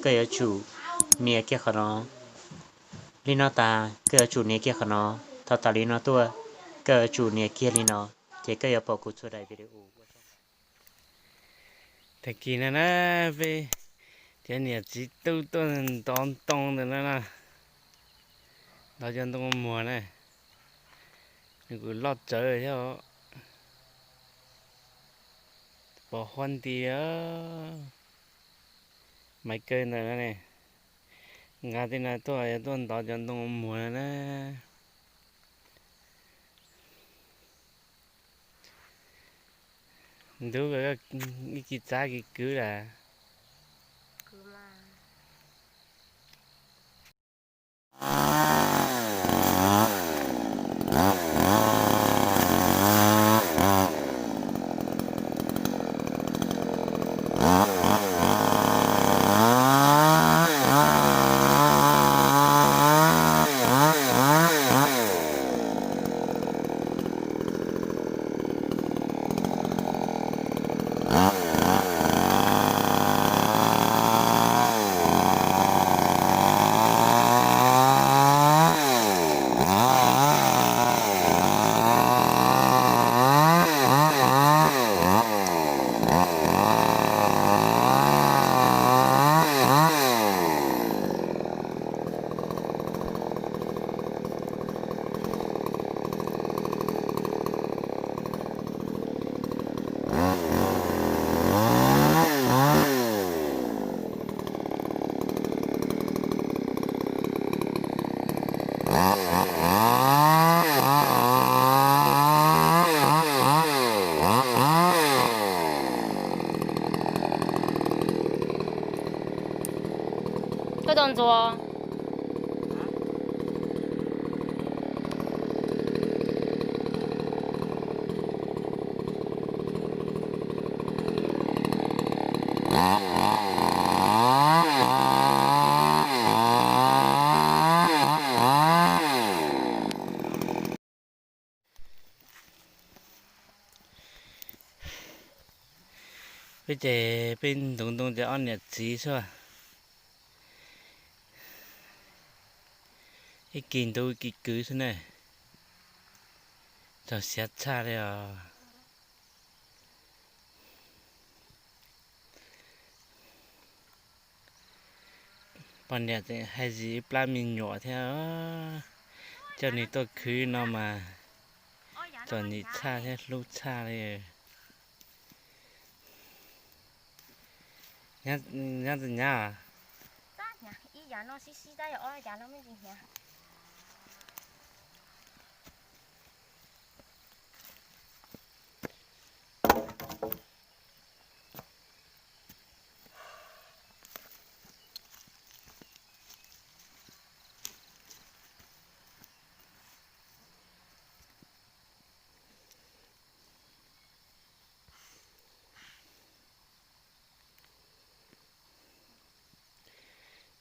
koj yuav tsum nias kiag qhov no. Li no tas koj yuav tsum nias kiag qhov no. Thaum tas li no tuaj, koj yuav tsum nias kiag li no, ces koj yuav pom kuv txhua daim video ua tsaug. Tag kis no na, peb cov niam txiv tub tuaj ntov ntoo ntawm no na, ntov cov ntoo muag na, nws kuj loj tsawv thiab os. Pom huab nti, Maiv Kaw ntawm no ne, nkag tej no tuaj yog tuaj ntov cov ntoo muag no na. Ntub, ib kis txav kis kwv lawm. Koj tau ntxuag. Peb ces peb ntuv ntoo ces ob niam txiv xwb. Ib kis ntuv ib kis kwv xwb ne. Txaus siab tshaj li os. Poj niam tseem hais zis ib plab me nyuam thiab, coj nws tuaj khwv no mas txom nyem tshaj thiab hlub tshaj li. Nyob tsis nyab?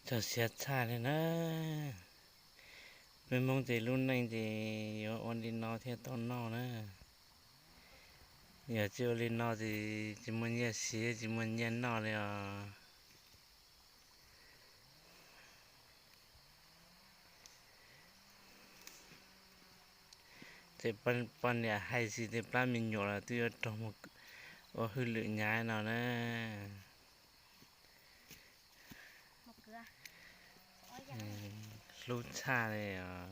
Txaus siab tshaj li na. Peb Hmoob ces lub neej ces yuav ua li no thiaj tau noj na. Yog tsis ua li no ces tsis muaj nyiaj siv tsis muaj nyiaj noj li os. Ces poj niam hais zis tej plab me nyuam los twb yuav raug mus ua hauj lwm hnyav no na. Hlub tshaj li os.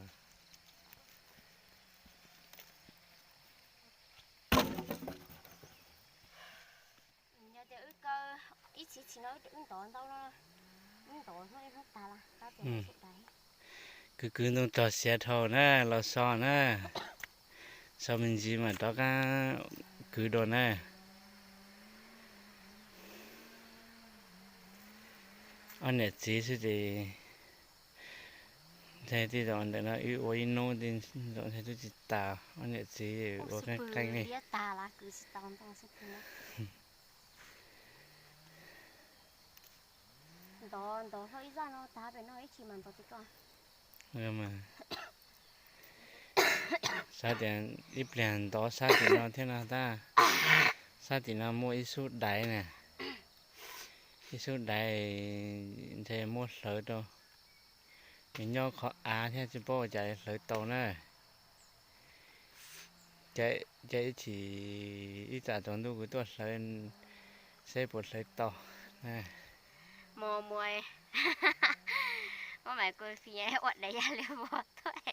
Kwv kwv ntoo txog siav dhau na, los so na, so me ntsis mas rov qab kwv dua na. Ob niam txiv xwb ces ntshai tej zaum ntawm no wb ua ib hnub tej zaum ntshai twb tsis tas, ob niam txiv ua qeeb qeeb li. Xav tias ib pliag ntov sab tim no thiab no tab, sab tim no muaj ib xub daiv na. Ib sub dais ntshe muab hlawv rau, nws nyob qhov av thiab tsis paub ua cas hlawv tau na. Caij ib chim ib tsam tsaus ntuj kuv tuaj hlawv seb puas hlawv tau na. Muaj muaj, muab mas kuv fi ua dais yag li vos tuaj.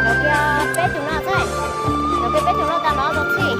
Los kiag peb tug no xwb, los kiag peb tug no tas no rau txhij.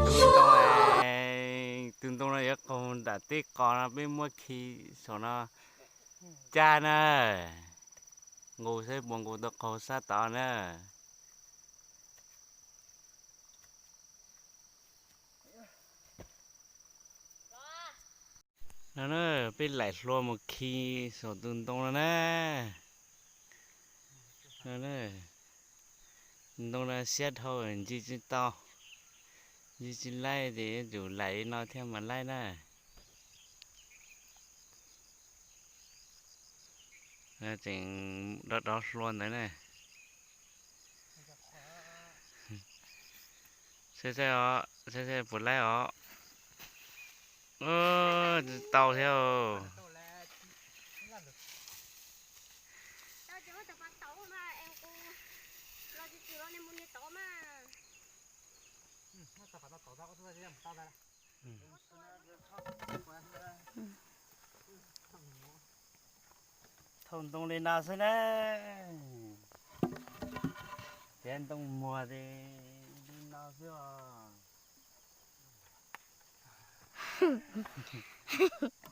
Peb ntug ntoo, tus ntoo no yuav qaug nram teb qos no peb muab khi saum no cab na. Nqus saib puas nqus tau qaug sab tod na. No na, peb laim hlua mus khi saum tus ntoo no na. No na, ntoo no siab dhau ncig tsis tau, ncig tsis laib ces yuav tsum laim li no thiaj mam laib na. Tseem dov dov hlua ntawd na. Saib saib os, saib saib puas laib os. Tsis tau thiab. Thauj ntoo li no xwb na. Tiav ntoo muag ces li no xwb os.